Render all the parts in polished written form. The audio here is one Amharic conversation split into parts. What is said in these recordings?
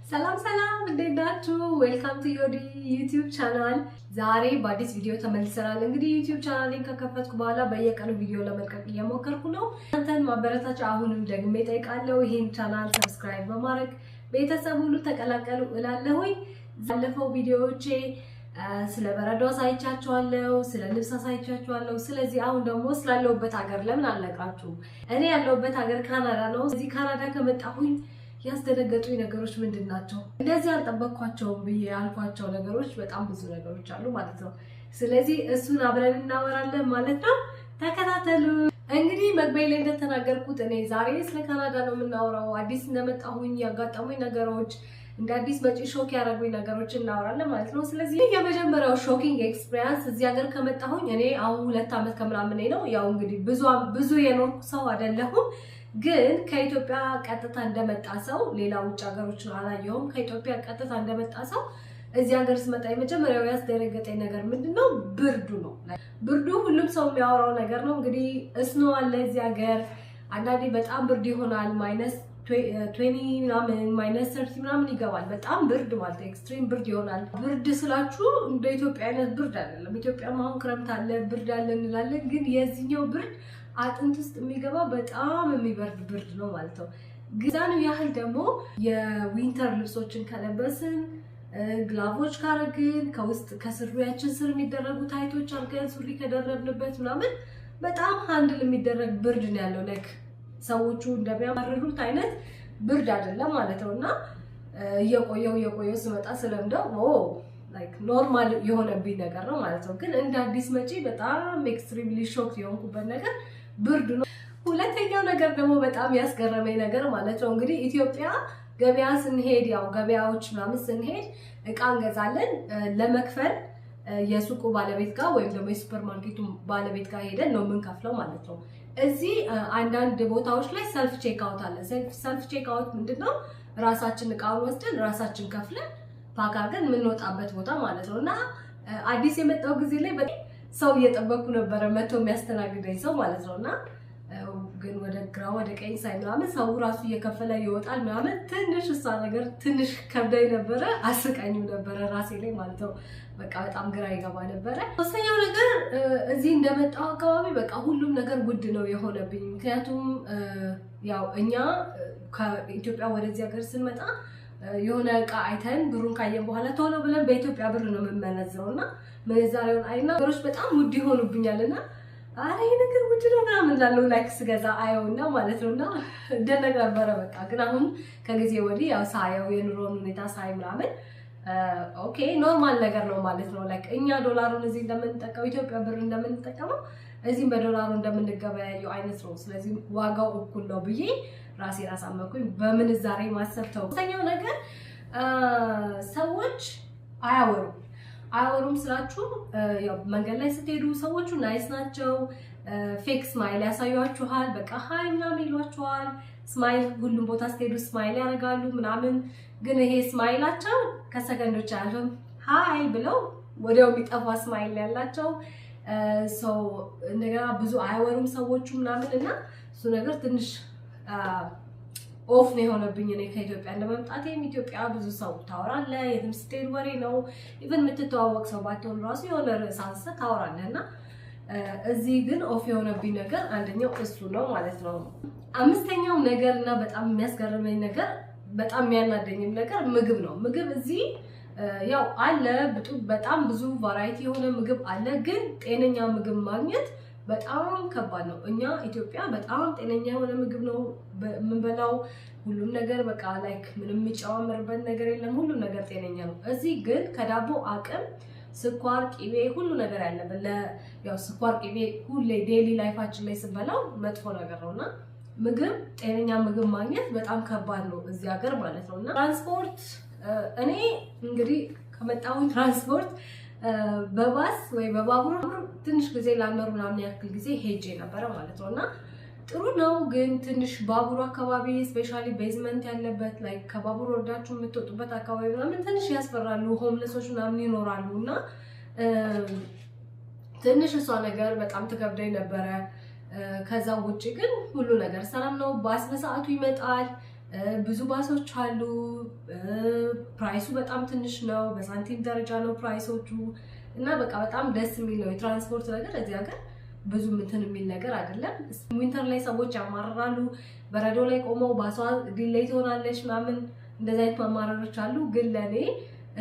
ሰላም ሰላም፣ እንዴት ናችሁ? Welcome to ዮዲ YouTube channel። ዛሬ በአዲስ ቪዲዮ ተመልሰናል። እንግዲህ YouTube channel ኤን ከከፈትኩ በኋላ በየቀኑ ቪዲዮ ለመልቀቅ እየሞከርኩ ነው። እናንተን ማበረታቻ አሁንም ደግሜ እጠይቃለሁ። ይህን channel subscribe በማድረግ ቤተሰብ ሁሉ ተቀላቀሉ እላለሁኝ። ባለፈው ቪዲዮዎቼ ስለ በረዶ አሳይቻችኋለሁ፣ ስለ ልብስ አሳይቻችኋለሁ። ስለዚህ አሁን ደግሞ ስላለሁበት ሀገር ለምን አልነግራችሁም? እኔ ያለሁበት ሀገር ካናዳ ነው። እዚህ ካናዳ ከመጣሁኝ ያስደነገጡኝ ነገሮች ምንድን ናቸው? እንደዚህ አልጠበቅኳቸውም ብዬ ያልኳቸው ነገሮች በጣም ብዙ ነገሮች አሉ ማለት ነው። ስለዚህ እሱን አብረን እናወራለን ማለት ነው። ተከታተሉ። እንግዲህ መግቢያ ላይ እንደተናገርኩት እኔ ዛሬ ስለ ካናዳ ነው የምናወራው። አዲስ እንደመጣሁኝ ያጋጠሙኝ ነገሮች፣ እንደ አዲስ መጪ shock ያደረጉኝ ነገሮች እናወራለን ማለት ነው። ስለዚህ የመጀመሪያው shocking experience እዚህ ሀገር ከመጣሁኝ እኔ አሁን 2 ዓመት ከምናምን ነው። ያው እንግዲህ ብዙ ብዙ የኖርኩ ሰው አይደለሁም፣ ግን ከኢትዮጵያ ቀጥታ እንደመጣ ሰው፣ ሌላ ውጭ ሀገሮችን አላየሁም። ከኢትዮጵያ ቀጥታ እንደመጣ ሰው እዚህ ሀገር ስመጣ የመጀመሪያው ያስደነገጠኝ ነገር ምንድን ነው? ብርዱ ነው። ብርዱ ሁሉም ሰው የሚያወራው ነገር ነው። እንግዲህ snow አለ እዚህ ሀገር። አንዳንዴ በጣም ብርድ ይሆናል። -20 ምናምን፣ -30 ምናምን ይገባል። በጣም ብርድ ማለት extreme ብርድ ይሆናል። ብርድ ስላችሁ እንደ ኢትዮጵያ አይነት ብርድ አይደለም። ኢትዮጵያም አሁን ክረምት አለ፣ ብርድ አለ እንላለን። ግን የዚህኛው ብርድ አጥንት ውስጥ የሚገባ በጣም የሚበርድ ብርድ ነው ማለት ነው። ግዛኑ ያህል ደግሞ የ winter ልብሶችን ከለበስን፣ glove ኦች ካረግን፣ ከውስጥ ከሱሪያችን ስር የሚደረጉ tight ኦች አድርገን ሱሪ ከደረብንበት ምናምን በጣም handle የሚደረግ ብርድ ነው ያለው። Like ሰዎቹ እንደሚያማርሩት አይነት ብርድ አይደለም ማለት ነው። እና እየቆየው እየቆየው ስመጣ ስለምደው like normal የሆነብኝ ነገር ነው ማለት ነው። ግን እንደ አዲስ መጪ በጣም extremely shock የሆንኩበት ነገር ብርዱ ነው። ሁለተኛው ነገር ደግሞ በጣም ያስገረመኝ ነገር ማለት ነው፣ እንግዲህ ኢትዮጵያ ገበያ ስንሄድ፣ ያው ገበያዎች ምናምን ስንሄድ እቃ እንገዛለን። ለመክፈል የሱቁ ባለቤት ጋር ወይም ደግሞ የሱፐር ማርኬቱ ባለቤት ጋር ሄደን ነው የምንከፍለው ማለት ነው። እዚህ አንዳንድ ቦታዎች ላይ self checkout አለ። Self checkout ምንድን ነው? ራሳችን እቃውን ወስደን ራሳችን ከፍለን pack አድርገን የምንወጣበት ቦታ ማለት ነው። እና አዲስ የመጣው ጊዜ ላይ ሰው እየጠበኩ ነበረ፣ መቶ የሚያስተናግደኝ ሰው ማለት ነው። እና ግን ወደ ግራ ወደ ቀኝ ሳይ ምናምን ሰው ራሱ እየከፈለ ይወጣል ምናምን። ትንሽ እሷ ነገር ትንሽ ከብዳኝ ነበረ፣ አስቀኝም ነበረ ራሴ ላይ ማለት ነው። በቃ በጣም ግራ ይገባ ነበረ። ሶስተኛው ነገር እዚህ እንደመጣው አካባቢ በቃ ሁሉም ነገር ውድ ነው የሆነብኝ። ምክንያቱም ያው እኛ ከኢትዮጵያ ወደዚህ ሀገር ስንመጣ የሆነ እቃ አይተን ብሩን ካየን በኋላ ቶሎ ብለን በኢትዮጵያ ብር ነው የምንመነዝረው እና ምንዛሬውን አይና ነገሮች በጣም ውድ ይሆኑብኛል እና አረ ይሄ ነገር ውድ ነው ምናምን እላለሁ፣ like ስገዛ አየውና ማለት ነው፣ እና እደነቅ ነበረ። በቃ ግን አሁን ከጊዜ ወዲህ ያው ሳየው፣ የኑሮን ሁኔታ ሳይ ምናምን okay normal ነገር ነው ማለት ነው። Like እኛ ዶላሩን እዚህ እንደምንጠቀመው፣ ኢትዮጵያ ብር እንደምንጠቀመው እዚህም በዶላሩ እንደምንገበያየው አይነት ነው። ስለዚህ ዋጋው እኩል ነው ብዬ ራሴን አሳመንኩኝ። በምንዛሬ ማሰብ ተው። ሶስተኛው ነገር ሰዎች አያወሩም። አያወሩም ስላችሁ ያው መንገድ ላይ ስትሄዱ ሰዎቹ nice ናቸው። Fake smile ያሳዩአችኋል። በቃ hi ምናምን ይሏችኋል። Smile ሁሉም ቦታ ስትሄዱ smile ያደርጋሉ ምናምን። ግን ይሄ smile ኣቸው ከሰከንዶች አያልፍም። Hi ብለው ወዲያው የሚጠፋ smile ያላቸው ሰው፣ እንደገና ብዙ አያወሩም ሰዎቹ ምናምን እና እሱ ነገር ትንሽ off ነው የሆነብኝ። እኔ ከኢትዮጵያ እንደመምጣቴም ኢትዮጵያ ብዙ ሰው ታወራለህ፣ የትም ስትሄድ ወሬ ነው። Even የምትተዋወቅ ሰው ባትሆን ራሱ የሆነ ርዕስ አንስተህ ታወራለህ እና እዚህ ግን off የሆነብኝ ነገር አንደኛው እሱ ነው ማለት ነው። አምስተኛው ነገር እና በጣም የሚያስገርመኝ ነገር፣ በጣም የሚያናደኝም ነገር ምግብ ነው። ምግብ እዚህ ያው አለ፣ በጣም ብዙ variety የሆነ ምግብ አለ፣ ግን ጤነኛ ምግብ ማግኘት በጣም ከባድ ነው። እኛ ኢትዮጵያ በጣም ጤነኛ የሆነ ምግብ ነው የምንበላው። ሁሉም ነገር በቃ like ምንም የሚጨማመርበት ነገር የለም። ሁሉም ነገር ጤነኛ ነው። እዚህ ግን ከዳቦ አቅም ስኳር፣ ቅቤ፣ ሁሉ ነገር ያለበት፣ ያው ስኳር፣ ቅቤ ሁሌ daily life ኣችን ላይ ስንበላው መጥፎ ነገር ነው እና ምግብ፣ ጤነኛ ምግብ ማግኘት በጣም ከባድ ነው እዚህ ሀገር ማለት ነው። እና ትራንስፖርት፣ እኔ እንግዲህ ከመጣሁኝ ትራንስፖርት በባስ ወይ በባቡር ትንሽ ጊዜ ለአንድ ወር ምናምን ያክል ጊዜ ሄጄ ነበረ ማለት ነው እና ጥሩ ነው፣ ግን ትንሽ ባቡሩ አካባቢ especially basement ያለበት like ከባቡር ወርዳችሁ የምትወጡበት አካባቢ ምናምን ትንሽ ያስፈራሉ። Homeless ኦች ምናምን ይኖራሉ እና ትንሽ እሷ ነገር በጣም ትከብደኝ ነበረ። ከዛ ውጭ ግን ሁሉ ነገር ሰላም ነው። ባስ በሰዓቱ ይመጣል። ብዙ ባሶች አሉ። Price ኡ በጣም ትንሽ ነው። በሳንቲም ደረጃ ነው price ኦቹ እና በቃ በጣም ደስ የሚል ነው። የትራንስፖርት ነገር እዚህ ሀገር ብዙ እንትን የሚል ነገር አይደለም። Winter ላይ ሰዎች ያማርራሉ። በረዶ ላይ ቆመው ባሷ delay ትሆናለች ምናምን፣ እንደዚህ አይነት ማማረሮች አሉ። ግን ለእኔ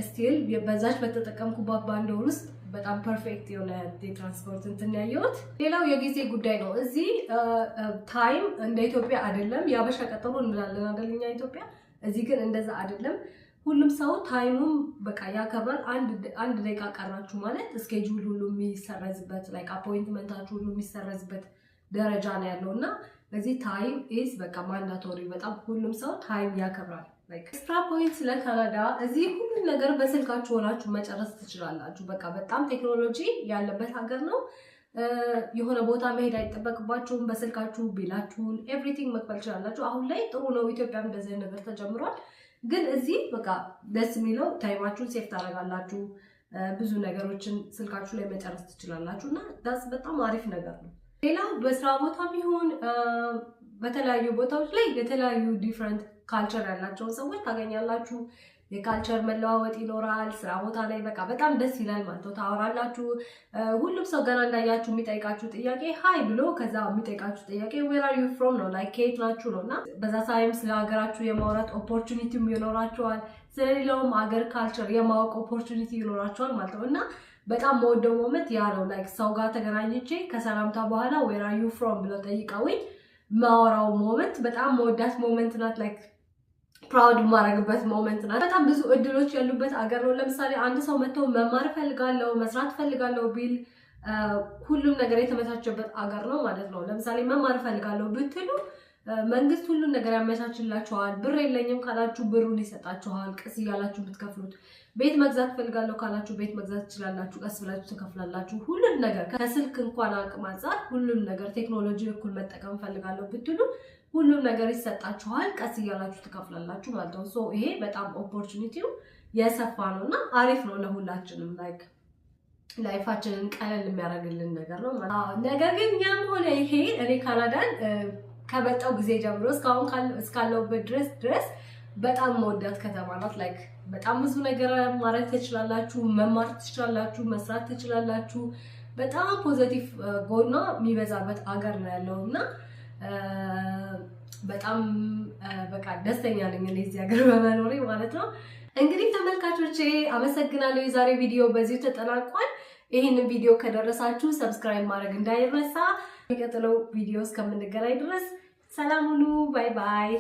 still በዛች በተጠቀምኩባት በአንድ ወር ውስጥ በጣም perfect የሆነ የትራንስፖርት እንትን ያየሁት። ሌላው የጊዜ ጉዳይ ነው። እዚህ time እንደ ኢትዮጵያ አይደለም። የአበሻ ቀጠሮ እንላለን አይደል እኛ ኢትዮጵያ። እዚህ ግን እንደዛ አይደለም። ሁሉም ሰው time ኡም በቃ ያከብራል። አንድ ደቂቃ ቀራችሁ ማለት schedule ሁሉ የሚሰረዝበት፣ like appointment ኣችሁ ሁሉ የሚሰረዝበት ደረጃ ነው ያለው እና በዚህ time is በቃ mandatory፣ በጣም ሁሉም ሰው time ያከብራል። Extra point ስለ ካናዳ፣ እዚህ ሁሉም ነገር በስልካችሁ ሆናችሁ መጨረስ ትችላላችሁ። በቃ በጣም ቴክኖሎጂ ያለበት ሀገር ነው። የሆነ ቦታ መሄድ አይጠበቅባችሁም። በስልካችሁ bill ኣችሁን everything መክፈል ትችላላችሁ። አሁን ላይ ጥሩ ነው። ኢትዮጵያም እንደዚህ ነገር ተጀምሯል። ግን እዚህ በቃ ደስ የሚለው time ኣችሁን save ታደርጋላችሁ። ብዙ ነገሮችን ስልካችሁ ላይ መጨረስ ትችላላችሁ እና that's በጣም አሪፍ ነገር ነው። ሌላው በስራ ቦታም ይሁን በተለያዩ ቦታዎች ላይ የተለያዩ different culture ያላቸውን ሰዎች ታገኛላችሁ። የ culture መለዋወጥ ይኖራል። ስራ ቦታ ላይ በቃ በጣም ደስ ይላል ማለት ነው። ታወራላችሁ። ሁሉም ሰው ገና እንዳያችሁ የሚጠይቃችሁ ጥያቄ hi ብሎ ከዛ የሚጠይቃችሁ ጥያቄ where are you from ነው፣ like ከየት ናችሁ ነው እና በዛ time ስለ ሀገራችሁ የማውራት opportunity ም ይኖራችኋል። ስለሌላውም ሀገር culture የማወቅ opportunity ይኖራችኋል ማለት ነው እና በጣም የምወደው moment ያ ነው። Like ሰው ጋር ተገናኝቼ ከሰላምታ በኋላ where are you from ብለው ጠይቀውኝ ማወራው moment በጣም የምወዳት moment ናት። Like proud የማደርግበት moment ናት። በጣም ብዙ እድሎች ያሉበት አገር ነው። ለምሳሌ አንድ ሰው መጥቶ መማር እፈልጋለሁ፣ መስራት እፈልጋለሁ ቢል ሁሉም ነገር የተመቻቸበት አገር ነው ማለት ነው። ለምሳሌ መማር እፈልጋለሁ ብትሉ መንግስት ሁሉን ነገር ያመቻችላችኋል። ብር የለኝም ካላችሁ ብሩን ይሰጣችኋል፣ ቀስ እያላችሁ የምትከፍሉት። ቤት መግዛት እፈልጋለሁ ካላችሁ ቤት መግዛት ትችላላችሁ፣ ቀስ ብላችሁ ትከፍላላችሁ። ሁሉን ነገር ከስልክ እንኳን አቅም አንጻር ሁሉም ነገር ቴክኖሎጂ እኩል መጠቀም እፈልጋለሁ ብትሉ ሁሉም ነገር ይሰጣችኋል፣ ቀስ እያላችሁ ትከፍላላችሁ ማለት ነው። So ይሄ በጣም opportunity ው የሰፋ ነው እና አሪፍ ነው ለሁላችንም፣ like life ኣችንን ቀለል የሚያደርግልን ነገር ነው። ነገር ግን ያም ሆነ ይሄ እኔ ካናዳን ከመጣሁ ጊዜ ጀምሮ እስካሁን እስካለሁበት ድረስ በጣም የምወዳት ከተማ ናት። Like በጣም ብዙ ነገር ማድረግ ትችላላችሁ፣ መማር ትችላላችሁ፣ መስራት ትችላላችሁ። በጣም positive ጎኗ የሚበዛበት አገር ነው ያለው እና በጣም በቃ ደስተኛ ነኝ እኔ እዚህ ሀገር በመኖሬ ማለት ነው። እንግዲህ ተመልካቾቼ አመሰግናለሁ። የዛሬ ቪዲዮ በዚሁ ተጠናቋል። ይህንን ቪዲዮ ከደረሳችሁ subscribe ማድረግ እንዳይረሳ። የሚቀጥለው ቪዲዮ እስከምንገናኝ ድረስ ሰላም ሁኑ። Bye bye።